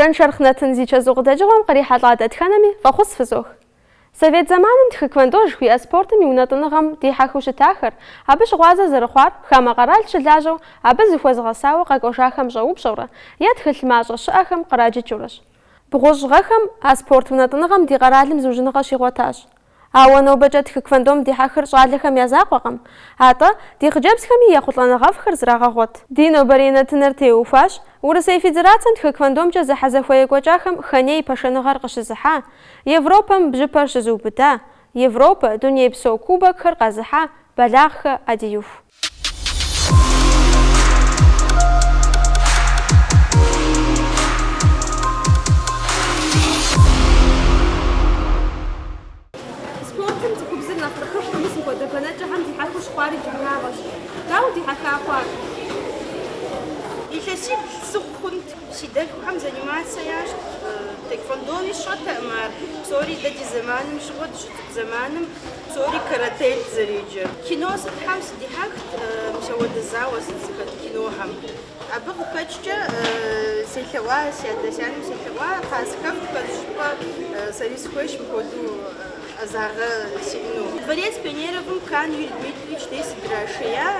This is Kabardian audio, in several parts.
Бжэншэрхъ нэтын зи чэзу къыдэкӏыгъуэм кърихьэлӏа дэтхэнэми фӏэхъус фызох. Совет зэманым тхэквондо жыхуиӏэ спортым и унэтӏыныгъэм дихьэхыу щытахэр, абы щыгъуазэ зэрыхъуар хамэ къэрал щылажьэу абы зыхуэзыгъэсауэ къэкӏуэжахэм щӏэупщӏэурэ е тхылъ мащӏэ щыӏэхэм къраджыкӏыурэщ. 90 гъэхэм а спорт унэтӏыныгъэм ди къэралым зыужьыныгъэ щигъуэтащ. Ауэ нобэкӏэ тхэквондом дихьэхыр щӏалэхэм я закъуэкъым, атӏэ ди хъыджэбзхэми ехъулӏэныгъэфӏхэр зрагъэгъуэт. Ди нобэрей нэтыныр теухуащ Урысей Федерацэм тхэквондомкӏэ зэхьэзэхуэ екӏуэкӏахэм хэней пашэныгъэр къыщызыхьа, Европэм бжьыпэр щызыубыда, Европэ, дунейпсо кубокхэр къэзыхьа Бэлагъхэ Адиюху. Спортым цӏыхубзыр нэхъ къыхыхьу мис мыпхуэдэ бэнэкӏэхэм дихьэхыу щыхъуар иджыблагъэщ. Дауэ дихьэха хъуа? Илъэсибл сыхъу хъунт. Си дэлъхухэм заниматься ящӏт. Тхэквондоуи сщӏэтэкъым ар. Псори дэ ди зэманым щыгъуэ, дыщыцӏыкӏу зэманым псори каратэт зэреджэр. Кино сытхэм сыдихьэхт, мис ауэдэ зауэ сыт зыхэт кинохэм. Абы къыхэкӏкӏэ селъэӏуа, си адэ си анэм селъэӏуа, кхъа сыхэфт щӏыпӏэ, сэри сыхуейщ мыпхуэдэу ӏэзагъэ сиӏэну. Дворец пионеровым Кан Юрий Дмитриевич дей сыдрашея,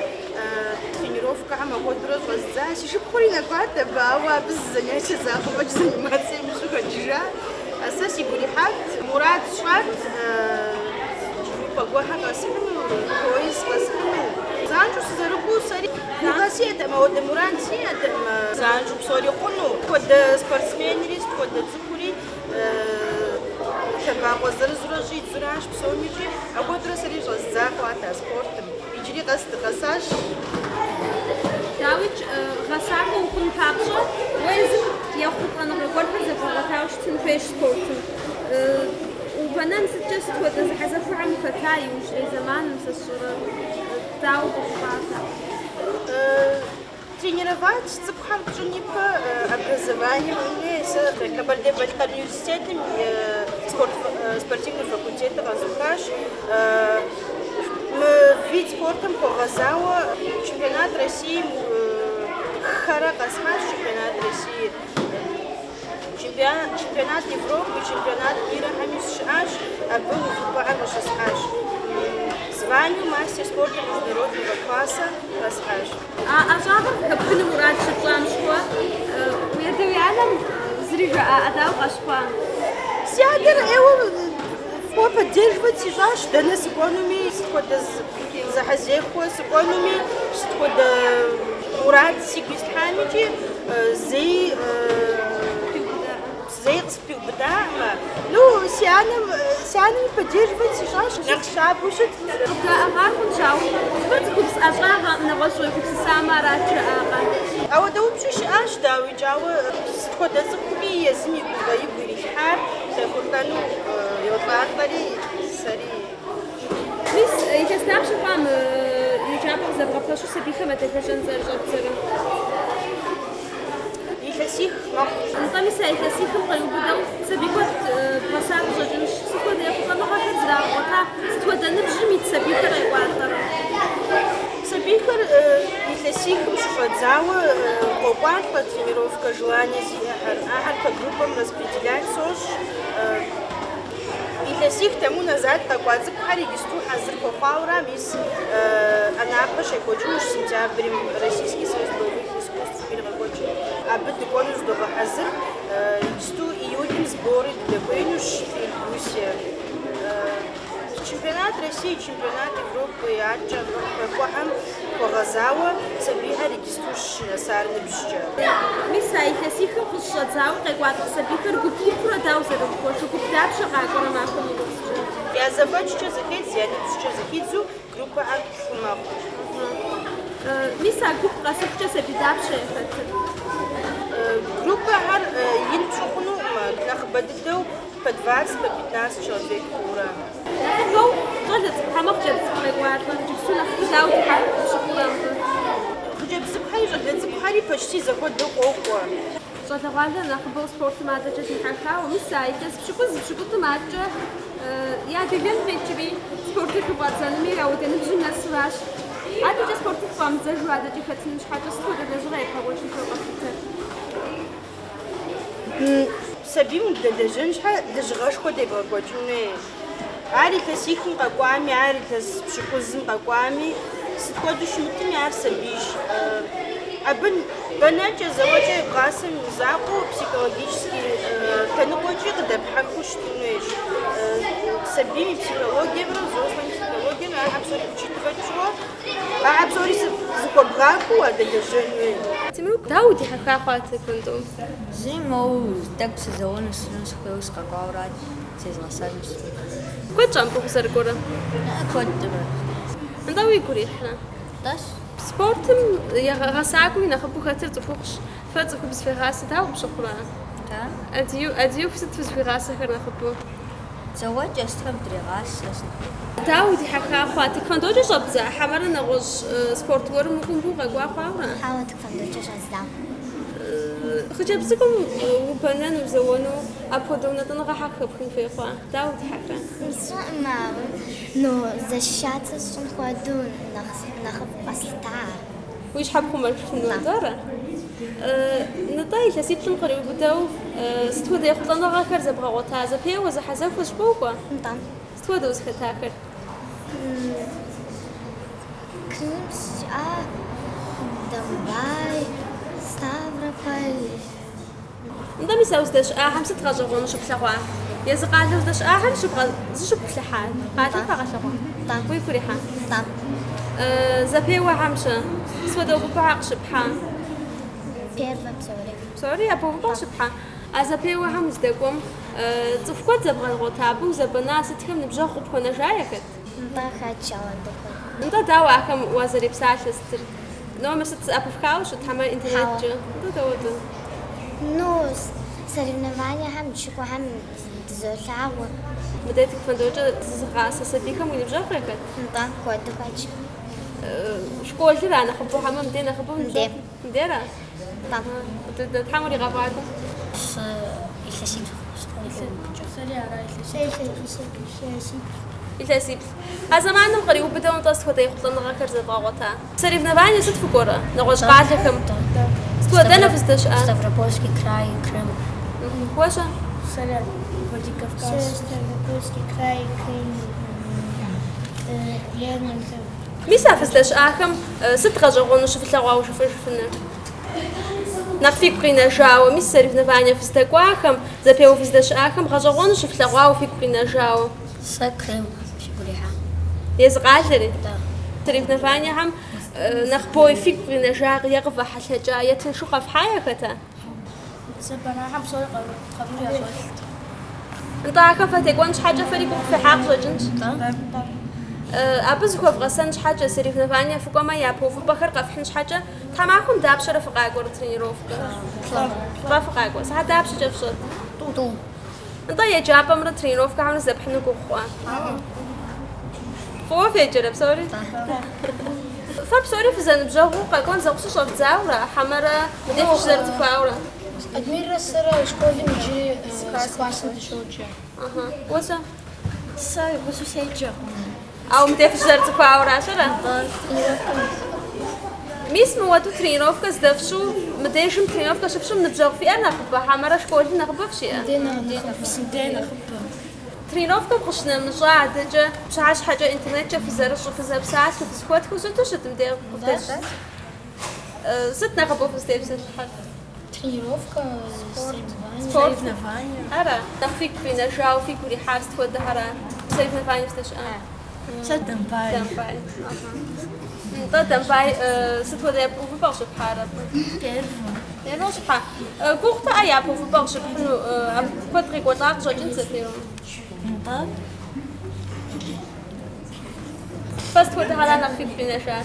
тренировкэхэм апхуэдэурэ щӏэздза. Си шыпхъури нэкӏуат абы, ауэ абы зы занятие закъуэ фӏэкӏ заниматься имыщӏу хэкӏыжа. Сэ сигу ирихьат, мурад сщӏат увыпӏэ гуэрхэр къэсхьыну, пояс къэсхьыну. Занщӏэу сызэрыкӏуэу сэри гугъэ сиӏэтэкъым, ауэдэ мурад сиӏэтэкъым. Занщӏэу псори хъуну. Сыт хуэдэ спортсменри, сыт хуэдэ цӏыхури лъэбакъуэ зырызурэ щӏидзуращ псомикӏи. Апхуэдэурэ сэри щӏэздза хъуат а спортым. Иджыри къэс дыкъэсащ. Дауикӏ, гъэсакӏуэ ухъун папщӏэ, уэ езым ехъулӏэныгъэ гуэрхэр зэбгъэгъуэтауэ щытын хуейщ спортым. Убэнэн сыткӏэ сыт хуэдэ зэхьэзэхуэхэм ухэта иужьрей зэманым, сэ сщӏэрэ, дауэ къохъулӏат? Тренировать цӏыкӏухэм пщӏын ипэ образование хуей. Сэ Къэбэрдей-Балъкъэр университетым спортивный факультетыр къэзухащ. Мы вид спортым хуэгъэзауэ чемпионат Россием хэрэ къэсхьащ чемпионат России. Чемпионат Европы, чемпионат мирэхэми сыщыӏащ, абы увыпӏэхэр къыщысхьащ. Званию мастер спорта международного класса къэсхьащ. А ӏэщӏагъэр къыхэпхыну мурад щыпщӏам щыгъуэ, уи адэ уи анэм зыри жаӏа, дауэ къащыхъуа? Си адэр ӏейуэ фӏыуэ поддерживать сищӏащ, дэнэ сыкӏуэнуми, сыт хуэдэ зэхьэзехуэ сыкӏуэнуми, сыт хуэдэ мурад сигу ислъхьамикӏи, зэи зэи къыспиубыдаӏымэ. Ну, си анэм си анэми поддерживать сищӏащ, нэхъ щабэу щытт. Къыбдаӏыгъар хъунщ, ауэ мыр цӏыхубз ӏэщӏагъэкъым, нэгъуэщӏ уегупсысамэ арат жаӏакъэ? Ауэдэ упщӏи щыӏащ, дауикӏ, ауэ сыт хуэдэ цӏыхуми езым и гугъэ игу ирилъхьар къехъулӏэну йолӏалӏэри сэри. Мис илъэс дапщэ хъуа мы еджапӏэр къызэбгъэпэщу сабийхэм ядэлэжьэн зэрыщӏэбдзэрэ? Илъэсих мэхъу. Нтӏэ, мис а илъэсихым къриубыдэу сабий куэд бгъэса къыщӏэкӏынщ. Сыт хуэдэ ехъулӏэныгъэхэр зрагъэгъуэта, сыт хуэдэ ныбжьым ит сабийхэр къекӏуалӏэрэ? Сабийхэр илъэсихым щыщӏэдзауэ къокӏуалӏэ тренировкэ желание зиӏэхэр. Ахэр по группам распределять сощӏ. Илъэсих тому назад къэкӏуа цӏыкӏухэр иджысту хьэзыр хуэхъуауэра, мис Анапэ щекӏуэкӏынущ сентябрым Российский союз боевых искусств иригъэкӏуэкӏ. Абы дыкӏуэну зыдогъэхьэзыр. Иджысту июлым сборы дыдэкӏуеинущ Эльбрусе. Чемпионат России, чемпионат Европы аткӏэ кӏуэхэм хуэгъэзауэ сабийхэр иджысту щынэсар ныбжькӏэ. Мис а илъэсихым къыщыщӏэдзауэ къекӏуалӏэ сабийхэр гуп-гупурэ дауэ зэрыбгуэшыр, гуп дапщэ къакӏуэрэ махуэм и кӏуэцӏкӏэ? Я зэфӏэкӏкӏэ зэхедз, я ныбжькӏэ зэхидзу группэхэр плӏы мэхъу. Мис а гуп къэсыхукӏэ сабий дапщэ яхэтыр? Группэхэр ин пщӏы хъунукъым, нэхъыбэ дыдэу по 20, по 15 человек хъуурэ. Нэхъыбэу щӏалэ цӏыкӏухэмэ хъыджэбз цӏыкӏу къекӏуалӏэр, иджыпсту нэхъыбэу дауэ дихьэх къыпщыхъурэ мыбы? Хъыджэбз цӏыкӏухэри щӏалэ цӏыкӏухэри почти зэхуэдэу къокӏуэ. Щӏалэгъуалэр нэхъыбэу спортым адэкӏэ дихьэхауэ, мис а илъэс пщыкӏуз, пщыкӏутӏым аткӏэ ядэлэн къикӏри спортыр хыфӏадзэнуми, ауэдэ ныбжьым нэсуращ. Адэкӏэ спортыр хыфӏамыдзэжу адэкӏэ хэтыным щхьэкӏэ сыт хуэдэ лэжьыгъэ ебгъэкӏуэкӏын хуейуэ къэплъытэр? Сабийм удэлэжьэн щхьэ лэжьыгъэшхуэ дебгъэкӏуэкӏын хуей. Ар илъэсихым къэкӏуами, ар илъэс пщыкӏузым къэкӏуами, сыт хуэдэу щымытми, ар сабийщ. Абы бэнэкӏэ, зэуэкӏэ ебгъасэм и мызакъуэу психологический лъэныкъуэкӏи къыдэпхьэхыу щытын хуейщ. Сабийм и психологиемрэ взрослым и психологиемрэ ахэр псори учитывать пщӏыуэ, ахэр псори зыхуэбгъакӏуэу уадэлэжьэн хуей. Тимур, дауэ удихьэха хъуа тхэквондом? Зыри моуэ тӏэкӏу сызэуэну сщӏыну сыхуейуэ сыкъэкӏуауэрат, зезгъэсэну. Куэд щӏа мыбы укъызэрыкӏуэрэ? Куэдкъым. Нтӏэ уигу ирихьрэ? Нтӏэ. Спортым гъэсакӏуэу нэхъыбэу хэтыр цӏыхухъущ. Фэ цӏыхубз фегъасэ, дауэ къыпщыхъурэ? Да. Адиюф сыт фызыхуигъасэхэр нэхъыбэу? Зэуэкӏэ сытхэм дрегъасэ. Дауэ удихьэха хъуа? Тхэквондокӏэ щӏэбдза, хьэмэрэ нэгъуэщӏ спорт гуэрым мыкӏуэу мыбы укъэкӏуа хъуауэрэ? Хьэуэ, тхэквондокӏэ щӏэздза. Хъыджэбз цӏыкӏум убэнэну, узэуэну апхуэдэ унэтӏыныгъэ щхьэ къыхэпхын хуей хъуа? Дауэ удихьэха? Сщӏэкъым, ауэ, ну, защищаться сщӏын хуэдэу нэхъыфӏу къэслъыта. Уи щхьэ пхъумэжыфыну, атӏэрэ? Нтӏэ, илъэсиплӏым къриубыдэу сыт хуэдэ ехъулӏэныгъэхэр зэбгъэгъуэта? Зэпеуэ, зэхьэзэхуэ щӏыпӏэ укӏуэ? Нтӏэ. Сыт хуэдэ узыхэтахэр? Крым сыщыӏа, Домбай, Ставрополь. Нтӏэ, мис а уздэщыӏахэм сыт гъэщӏэгъуэну щыплъэгъуа? Езы къалэ уздэщыӏахэм зыщыпплъыхьа? Къалэр фагъэлъэгъуа? Нтӏэ. Уигу ирихьа? Нтӏэ. Зэпеуэхэм щэ? Сыт хуэдэ увыпӏэхэр къыщыпхьа? Первэ псори. Псори япэ увыпӏэ къыщыпхьа? А зэпеуэхэм уздэкӏуэм цӏыху куэд зэбгъэгъуэта, абы узэбэна, сытхэм ныбжьэгъу къыпхуэнэжа яхэт? Нтӏэ, хэтщ ауэдэ куэд. Нтӏэ, дауэ ахэм уазэрепсалъэ сытыр? Номер сыт зэӏэпыфхауэ щыт, хьэмэ интернеткӏэ? Нтӏэ, дауэдэ? Ну, соревнованиехэм дыщыкӏуэхэм дызолъагъу. Мыдэ тхэквондокӏэ зызыгъасэ сабийхэм уи ныбжьэгъу яхэт? Нтӏэ, куэду хэтщ. Школыра нэхъыбэу, хьэмэ мыдэ нэхъыбэу Мыдэ. Мыдера? Нтӏэ. Дыдэ, Тхьэм уригъэфӏакӏуэ. Сэ илъэсиплӏ. Сэри ара илъэсиплӏ. Илъэсиплӏ. А зэманым къриубыдэу нтӏэ сыт хуэдэ ехъулӏэныгъэхэр зэвгъэгъуэта? Соревнование сыт фыкӏуэрэ? Нэгъуэщӏ къалэхэм? Сыт хуэдэ дэнэ фыздэщыӏа? Ставропольский край, Крым. Уэ щэ? Сэри Владикавказ. Ставропольский край, Крым, Лермонтов. Мис а фыздэщыӏахэм сыт гъэщӏэгъуэну щыфлъэгъуауэ жыфӏэжыфыныр? Нэхъ фигу къинэжауэ, мис соревнование фыздэкӏуахэм, зэпеуэ фыздэщыӏахэм гъэщӏэгъуэну щыфлъэгъуауэ фигу къинэжауэ. Сэ Крым сигу ирихьа. Езы къалэри? Да. Соревнованиехэм нэхъ бой фигу къинэжа е къывэхьэлъэкӏа, е тыншу къэфхьа яхэта? Зэбэнахэм псори къару ящӏэлът. Нтӏэ, ахэм фатекӏуэн щхьэкӏэ фэри гугъу фехьа къыщӏэкӏынщ. Абы зыхуэвгъэсэн щхьэкӏэ, соревнование фыкӏуэмэ, япэ увыпӏэхэр къэфхьын щхьэкӏэ, тхьэмахуэм дапщэрэ фыкъакӏуэрэ тренировкэ? Плӏэ фыкъакӏуэ. Сыхьэт дапщэкӏэ фщӏыт? Тӏу. Нтӏэ, еджапӏэмрэ тренировкэхэмрэ зэпхьыну гугъу хъуа? Фӏыуэ феджэрэ псори? Фэ псори фызэныбжьэгъуу къэкӏуэн зэгъусэу щӏэвдзаурэ, хьэмэрэ мыдэ фыщызэрыцӏыхуаурэ? Адмиррэ сэрэ школым иджыри зы классым дыщоджэ. Уэ щэ? Сэ гъусэу седжэкъым. Ауэ мыдэ фыщызэрыцӏыхуауращ, ара? Мис мыуэду тренировкэ здэфщӏу, мыдежым тренировкэ щыфщӏым ныбжьэгъу фиӏэр нэхъыбэ, хьэмэрэ школым нэхъыбэ фщиӏэ? Мыдэ нэхъыбэ. Тренировкэм къыщынэмыщӏа адэкӏэ пщыхьэщхьэкӏэ интернеткӏэ фызэрыщӏу, фызэпсалъэу, фызэхуэтхэу сыту щыт мыдэ къывдэщ? Сыт нэхъыбэу фызытепсэлъыхьыр? Тренировка, соревнования. Спорт. Соревнования. Ара? Нэхъ фигу къинэжауэ, фигу ирихьар сыт хуэдэхьэра? Соревнование фыздэщыӏа? Сэ Домбай. Домбай. Нтӏэ, Домбай сыт хуэдэ япэ увыпӏэ къыщыпхьар абы? Первэ. Первэ къыщыпхьа? Гугъутэӏэ япэ увыпӏэ къыщыпхьыну, абы куэд къекӏуэлӏа къыщӏэкӏынт зэпеуэм? Нтӏэ. Фэ сыт хуэдэхьэра нэхъ фигу къинэжар?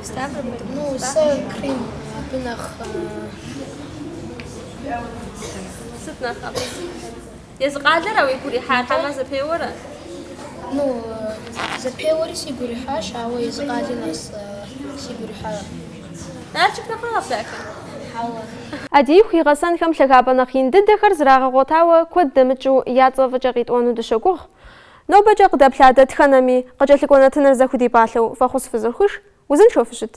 Ставрополь. Ну, сэ Крым, абы нэхъ Сыт нэхъ абы? Езы къалэра уигу ирихьар, хьэмэ зэпеуэрэ? Ну, зэпеуэри сигу ирихьащ, ауэ езы къалэр нэхъ сигу ирихьа. Налшык нэхърэ нэхъ дахэ? Хьэуэ. Адииху и гъэсэнхэм лъагапӏэ нэхъ ин дыдэхэр зрагъэгъуэтауэ куэд дэмыкӏыу я цӏэ фӏыкӏэ къитӏуэну дыщогугъ. Нобэкӏэ къыдэплъа дэтхэнэми къыкӏэлъыкӏуэ нэтыныр зэхудипӏалъэу фӏэхъус фызохыж, узыншэу фыщыт.